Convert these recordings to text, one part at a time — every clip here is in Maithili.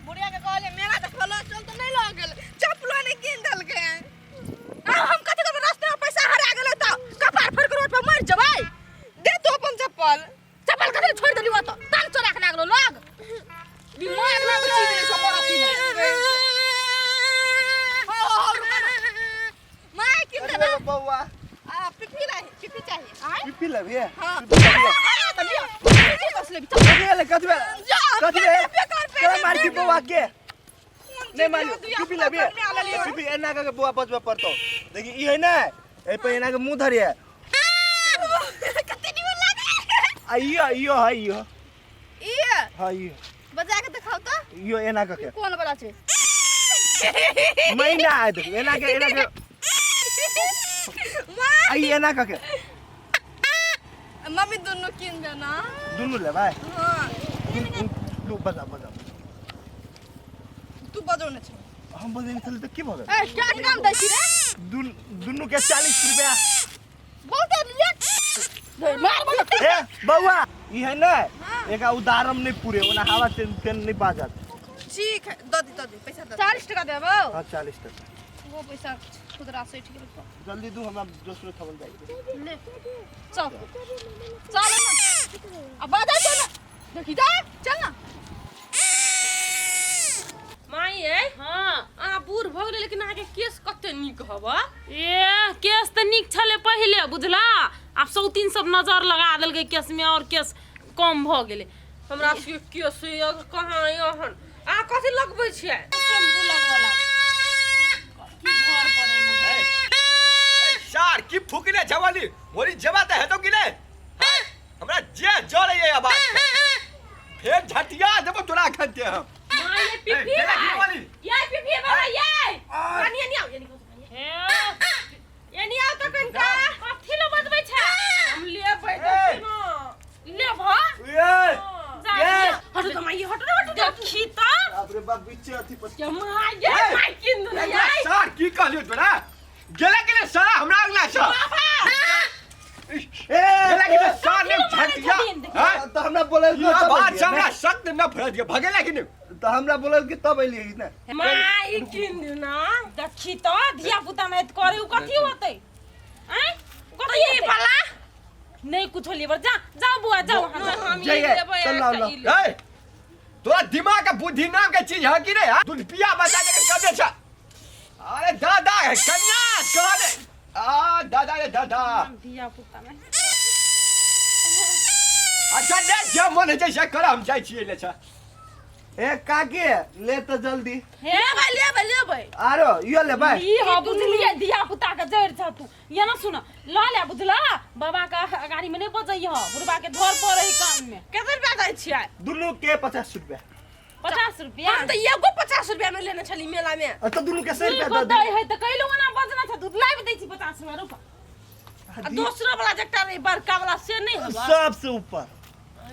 बुढ़िया के कहलिए मेला देखबो लऽ चल तऽ नहि लऽ गेल चप्पलो नहि कीन देलकै आब हम कथी करबै रास्ते में पैसा हरा गेलै तऽ कपार फोड़ि के रोड पर मरि जेबै दे तू अपन चप्पल चप्पल कथी छोड़ि देली ओतऽ तन चोरा के लागलो लग दिमाग नाम के चीज नहि छौ बड़ा चीज हो हो हो रुको ना। माय कीन दे ना बौआ आ पिपी रही पिपी चाहिए आय पिपी लेबे हाँ पिपी लेबे अरे तऽ लिअ पिपी बस लेबी चल कथी ले कथी जा कथी ले बेकार केना मार छी बौआ के नहीं मारियो पिपी लेबे लेबे पिपी एना के बौआ बचबे पड़तो देखी ई है ना ए पे एना के मुंह धरिए कते निमन लागल आ इयो इयो है इयो ई हां इयो बजा के देखाउ तऽ इयो एना के कोन वाला छै महीना आय देखू एना के माँ आ ई एना के मम्मी दुनू कीन देना दुनू लेबै हाँ लू बजा बजा तू बजौ ने छै हम बजेने छली तऽ की भऽ गेल ए क्या काम दै छी रे दुनू के 40 रुपया बहुत लेट मार बोल ए बौआ ई है ने एका उदारम नहीं पूरे ओना हवा तेन तेन नहीं बाजत ठीक है दऽ दी दऽ दी पैसा दऽ 40 टका देबौ हाँ 40 टका वो पैसा खुदरा सठि गेल तो जल्दी दू हमरा दोसरो थमल जाइ ले चल चल ना अब बाजा चल ना देखी जा चल ना माई ए हाँ अहाँ बूढ़ भऽ गेलै लेकिन अहाँके केस कते नीक हवा ए केस तऽ नीक छलै पहिले बुझला आब सौतीन सब नजर लगा देलकै केस में और केस कम भऽ गेलै हमरा सबके केस यऽ कहाँ एहन अहाँ कथी लगबै छियै शैम्पू लगबऽ लागल। की घर पर एना? सार की फुकने छवली मोरी जबा त हेतो कि नै हैं? हमरा जे जरे ये आवाज फेर झटिया देबो तोरा एखन ते हम माँ ये पिपी ए, केना की बोली? ये पिपी बाबा ये आ। कनी एनी आओ एनी हे एनी आओ तो कनका कथी लए बजबै छै हम लेबै ए। देखी ना लेबह ए जा ए हटो तो माई हटो ना हटो देखी तऽ बाप रे बाप बीचे अथी पर के माँ ये ए। माई किन दो ना ये सार की कहलियो तोरा गेले गेले सारा हमरा अगला छ ए गेले गेले सार ने कथी लए मारै झटिया छथिन? हैं? तऽ हमरा बोलल ई तब आवाज एलियै से हमरा ने। सख्त नफरत के भगेला कि नहीं तऽ हमरा बोलल कि तब एलियै ने माई किन दो ना देखी तऽ धिया पुता नहि करे उ कथी होतै आँय कथी ई हेतै? वाला नहि कुछो लेबर जा जाओ बुआ जाओ अहाँ जाओ। हम ई जाइए, लेबै चल लाओ, लाओ। ई लेबै। ए तोरा दिमाग के बुद्धि नाम के चीज है कि नहीं हाँ? दूध पिया बता दे के कब छ अरे दादा है कन्या कह दे आ दादा रे दादा धिया पुता नहि अच्छा ले जे मन है जैसे कर हम जाइ छियै ले छ ए काके ले तऽ जल्दी हे लेबै लेबै लेबै आरो इहो लेबै ई ह बुझलियै धिया पुता के जड़ि छ तू ये ना सुन ल ले बुझला बाबा के गाड़ी में नहीं बजै ह बुढ़बा के धर पड़े है कान में कते रुपया दै छियै दुनू के 50 रुपया 50 रुपया हम तऽ एगो 50 रुपया में लेने छली मेला में आ तऽ दुनू के 100 रुपया दुई दऽ दै है तऽ कैलो ओना बजना छ दूध लाबि दै छी 50 रुपया रुपा आ दोसरो वाला जकरा रहे बड़का वाला से नहीं हवा सबसे ऊपर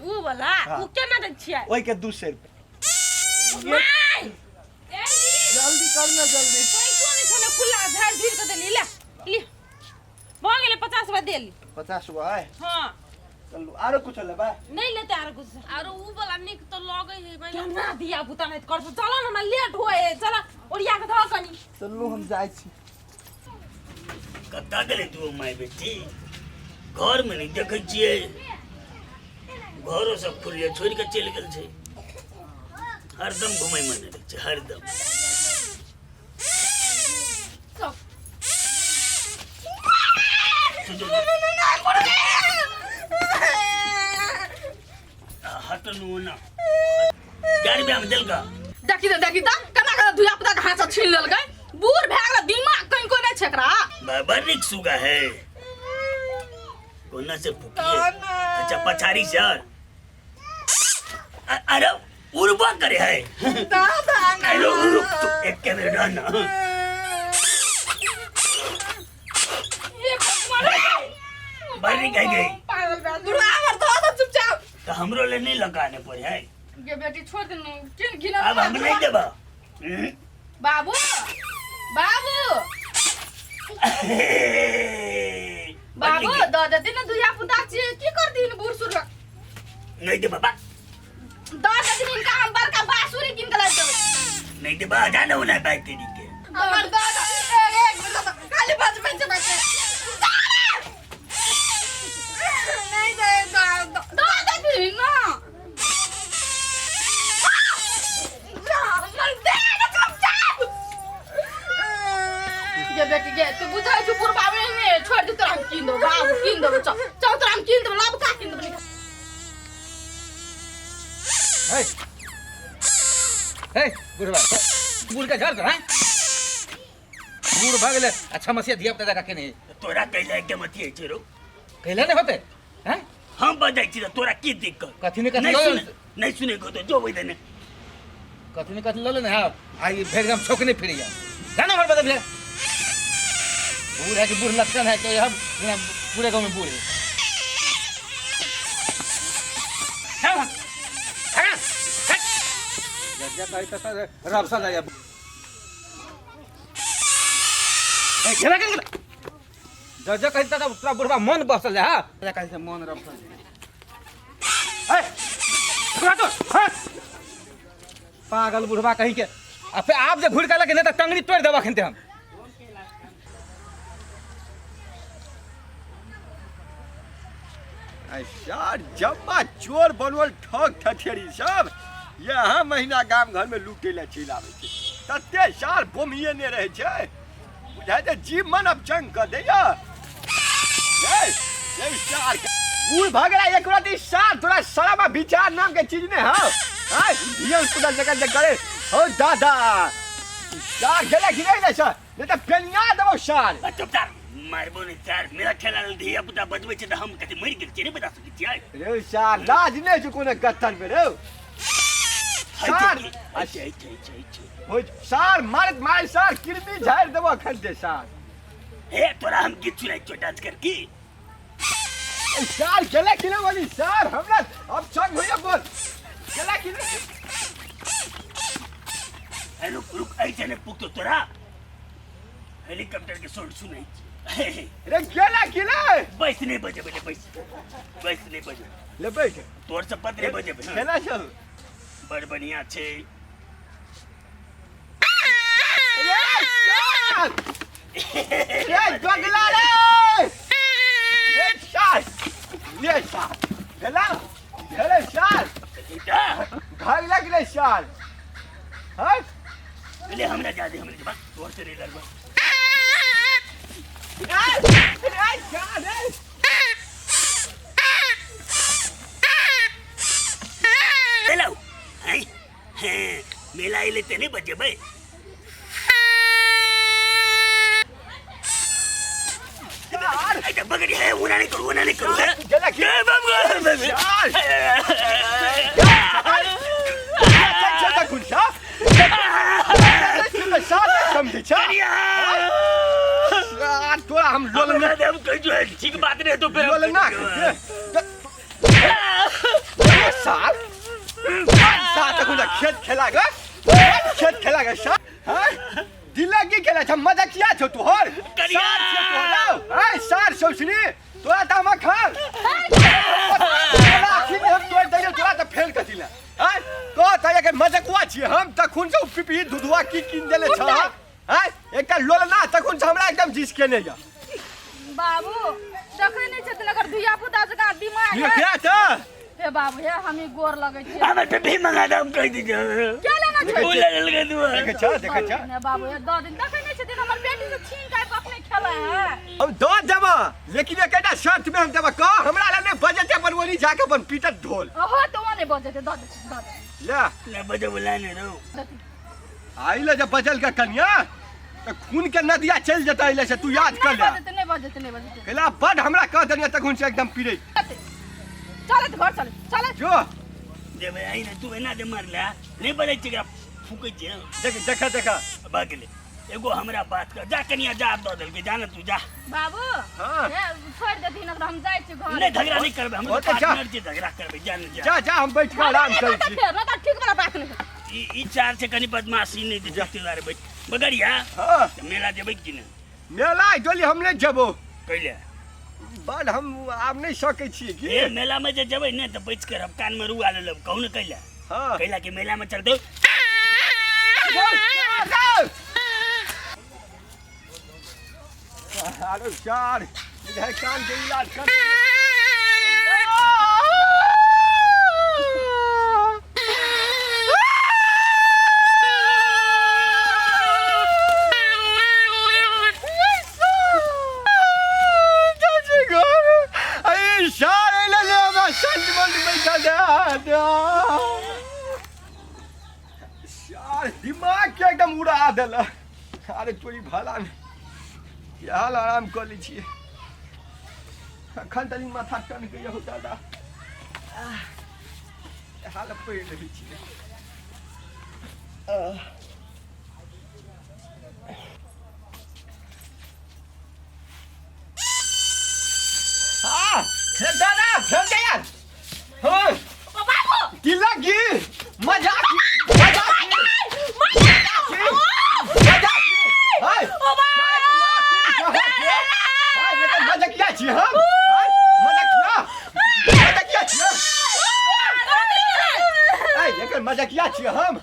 ऊ वाला हाँ। ऊ केना दै छियै ओहि के 200 रुपया माय ए ई जल्दी कर ना जल्दी पैसो नहीं छले खुला झाड़ झुड़ के देली ले ले भऽ गेलै 50 रुपया देली 50 गो है हां चलू आरो कुछ लेबै नहीं लेते आर कुछ आरो ऊ वाला नीक तऽ लगै है माय केना धिया पुता नहीं कर चल न हमरा लेट होए है चल ओरिया के धऽ कनी चलू हम जाइ छी कतऽ गेलै तू माय बेटी घरमे नहि देखै छियै घरो सब खुलले छोड़ि कऽ चलि गेल छै हरदम घुमै मे नहि रहै छै हरदम हटनु ना गाड़ी में हम देलका देखी तऽ देखी तऽ केना केना धिया पुता के हाथ से छीन लेलकै बूढ़ भए गेलै दिमाग कनिको नहि छै एकरा बड़ नीक सुगा है कोना से फुकिए अच्छा पछाड़ी सर अरे उड़बा करे है दादा अरे रुक तू एक के बेर ना बड़ नीक है गई पागल भए बुढ़वा हमर धऽ दे चुपचाप तो हमरो ले नहीं लगाने पड़े है गे बेटी छोड़ दे न केन घिना अब हम नहीं देबा हम्म? बाबू बाबू बाबू दऽ देथिन ने दुइया पुता छियै की करथिन बूढ़ सूढ़ नहीं दे बाबा दऽ देथिन हिनका हम बड़का बाँसुरी कीन के लाबि देबै नहीं दे बा जाना होना बाइक तेरी के हमर दादा एक एक मिनट दादा, खाली बजबै छै बच्चे नहीं दे दऽ दऽ देथिन ना जा, हमर दे ने चुपचाप। गे बेटी गे तू बुझै छु बुढ़बा में छोड़ दे तोरा हम कीन देबो बाबू कीन देबो चल चल तोरा हम कीन देबो लबका कीन देबो हे हे बुढ़वा बूढ़ के घर हैं बूढ़ भऽ गेलै अच्छा मसिया धिया पुता जकाँ केने तोरा कैला एकदम अथी होइ छै रौ कैला नहि होतै हैं हम बजै छी तऽ तोरा की दिक्कत कथी ने कथी नहि लऽ सुने नहि सुने को तो जो ओहि देने कथी ने कथी लऽ लेने है आइ भरि गाम छौकने फिरैया जाना हमर बदल भैया बूढ़ है कि बूढ़ लक्षण है कि हम बिना पूरे गाँव में बूढ़ है रब सा जाया घेरा के जज कही त तोरा बुढ़वा मन बसल जा हां कही से मन रबसल ए तो पागल बुढ़वा कही के आ फिर आप जे घुर के लगे नहीं त टंगड़ी तोड़ देबा खनते हम यार जम्मा चोर बनवल ठग ठठेरी सब यहाँ महीना गाम घर में लूटे ला चलि आबै छै तते साल बोमिए ने रहै छै बुझाइ छै जीव मन अब जंग कऽ दैया ये सार बूढ़ भऽ गेला एक रात ई सार तोरा सारा विचार नाम के चीज ने हौ हाँ धियन पुता जगह जे करे हो दादा सार गेला कि नहीं सर नहीं तऽ पेनिया देबौ सार चुपचाप मारबो नहीं सार मेरा ठेला धिया पुता बजबै छै तऽ हम कथी मरि गेल छियै नहि बजा सकै छियै रे सार लाज नहि छौ कोनो गत्तन में रे सार अच्छा अच्छा अच्छा अच्छा हो सार मारत मार सार किरमी झाड़ि देबो अखन दे सार हे तोरा हम गीत सुनाइ छियौ डांस कर की ए, सार गेला कि ना बोली सार हमरा अब संग होइया बोल गेला कि ना ए, रुक रुक ऐसे नहीं पुगतो तोरा हेलीकॉप्टर के साउंड सुनाइ छी रे गेला कि ना बैस नहीं बजेबै ले बैस बैस नहीं बजेबै ले बैठ तोर से पत नहीं बजेबै केना चल बड़ बढ़िया छै रे सार रे गगला रे रे सार ले सार गेला गेले सार बेटा घर लग रे सार हाँ ले हमरा जा दे हमरा के बात तोर से नहीं लड़बा रे रे सार रे हेलो हैं हैं मेला अइले ते नहीं बजेबै सार ऐ बगड़ी है ओना नहीं करू ओना नहीं करू है गेला कि ए बाबू सार चल खुलसा समझै छ यार तोरा हम लोल हमरा देव कहि जो है ठीक बात नहीं तो फिर लोल ना सार सार तक खेत खेला गे खेत खेला गे सार हैं दिला की खेला छ मजा किया छौ तोहर करिया। सार छौ तोहर ऐ सार सौसनी तोरा त हम खा तोरा अखिन हम तोड़ दैयो तोरा त फेल कथी ले हैं कह त के मजकुआ छियै हम तखुन से पिपी दुधुआ की कीन देले छ हैं एकटा लोलना तखुन से हमरा एकदम जिस केने या बाबू देखै नहि छथिन अगर धिया पुता जकाँ दिमाग ये है क्या छ हे बाबू हे हमी गोर लगै छी हमर पे भी मंगा दे हम कहि दीजिए क्या लेना छै बोला लगा दू देखै छ देखै छ ने बाबू हे दऽ दिन देखै नहि छथिन हमर बेटी से छीन के आबि कऽ अपने खेलै है हम दऽ देबऽ लेकिन एकेटा शर्त में हम देबऽ कह हमरा लए नहि बजेतै अपन ओनी जाके अपन पीटत ढोल ओहो तऽ ओ नहि बजेतै दऽ देथिन दऽ देथिन ले ले बजे बोला ने रो आई ले जब बजल के कनिया तऽ खून के नदिया चलि जेतै अइले से तू याद कर नहि ले बजेतै नहि बजेतै नहि बजेतै कैला बड हमरा कह देलियै तखन से एकदम पीड़ै चलत घर चलत चलत जो देवे आई ने तू एना दे मारला नहीं बजे छै एकरा फूकै छै देख देख देख भऽ गेलै एगो हमरा बात कर जा कनिया जा दऽ देलकै जा ने तू जा बाबू हाँ। हे छोड़ि देथिन ओकरा हम जाइ छी घर नहि झगड़ा नहि करबै हम ओ तऽ जा। पार्टनर छियै झगड़ा करबै जा ने जा जा जा हम बैठ के आराम करै छी फेर नहि तऽ ठीक वाला बात नहि ई ई चार छै कनि बदमाशी नहि दे जते दुआरे बैठ बगड़िया हाँ तऽ मेला जेबै कि नहि मेला डोली हम नहि जेबो। कैले? बड हम आब नहि सकै छियै की। ए मेला में जे जेबै ने तऽ बचि के रहब, कान में रुआ ले लेब। कहू ने कैला? हाँ। कैला कि मेला में चलतौ। अरे यार, इधर कान के इलाज कर। दिमाग के एकदम उड़ा देल। अरे तोरी भला में हाल आराम कऽ लै छियै। अखन तनी माथा टन के हो दादा, हाल पड़ि रहै छियै। हाँ, दादा फेर गया। हाँ तिलक की मजाक मजाक मजाक। हाय मजाकिया छी हम, मजाकिया मजाकिया छी। एकर मजाकिया छी हम।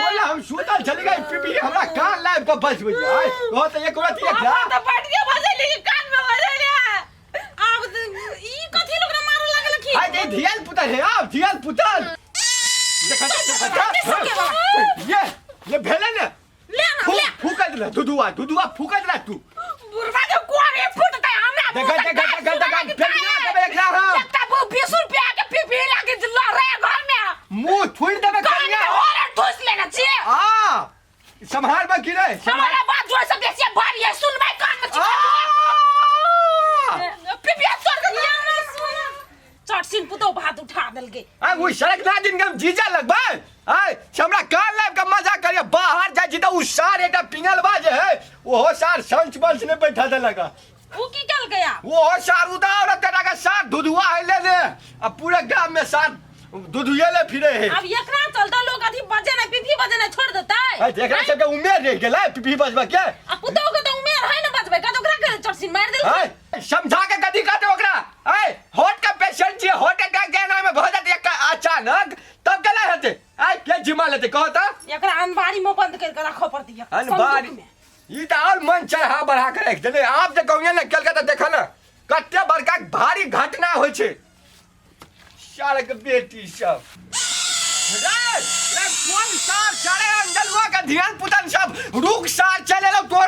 ओला हम सुतल छली गई, पीपी हमरा कान लाइब के बजबै। आय कह त एक रात एक त बैठ के बजैली कान में बजैली। आब ई कथी लोग मारे लागल की? आय दे धियाल पुतल है, आब धियाल पुतल देखा देखा। ये भेले ने ले ना ले। फूका दिला दुदुआ, दुदुआ फूका दिला तू। बुढ़वा के कुआरे फूटतै हमरा। देखा देखा देखा देखा, फेर ना देबे एकरा हम। एकटा बु 20 रुपया के पीपी लागी लरे घर में मुंह थोड़ देबे। कनिया होरे ठूस लेना छी। हां, संभाल बा की रे? हमारा बात जोर से बेसी भारी है, सुनबै कान में चिपा पीपी तोड़ के ना सुन। चटसिन पुतो भात उठा देलकै। आ ओ सड़क ना दिन हम जीजा लगबै। आय हमरा कान लाइब के मजा करिए। बाहर जाइ छी त उ सार एकटा पिंगल बा जे है, ओहो सार संच बंच ने बैठा देलक। उ की केलकै? आ ओहो सार उदार तेरा के सार धुधुआ है ले ने, आ पूरा गांव में सार धुधुए ले फिरे है। अब एकरा चलते लोग अथी बजे ना पीपी बजे ना छोड़ देतै। आ देखरा सबके उमेर रह गेलै पीपी बजबा के। आ पुतो के त उमेर है ना बजबै का, त ओकरा के चटसिन मारि देलकै। आय समझा के कथी कहते ओकरा? आय हार्ट का पेशेंट छी, हार्ट अटैक के नाम में भ जाते एक अचानक, तब केना हेतै? आय के जिम्मा लेतै कहो त? एकरा अनबारी में बंद कर के राखऽ पड़तै। अनबारी ई त और मन चढ़ा बढ़ा के राखि देले। आप जे कहूँ ने कलकत्ता देखा ना कते बड़का भारी घटना होइ छै। सार के बेटी सब रे रे, कोन सार चले अंजलुआ के ध्यान पुतन सब रुक सार चले लो तोर।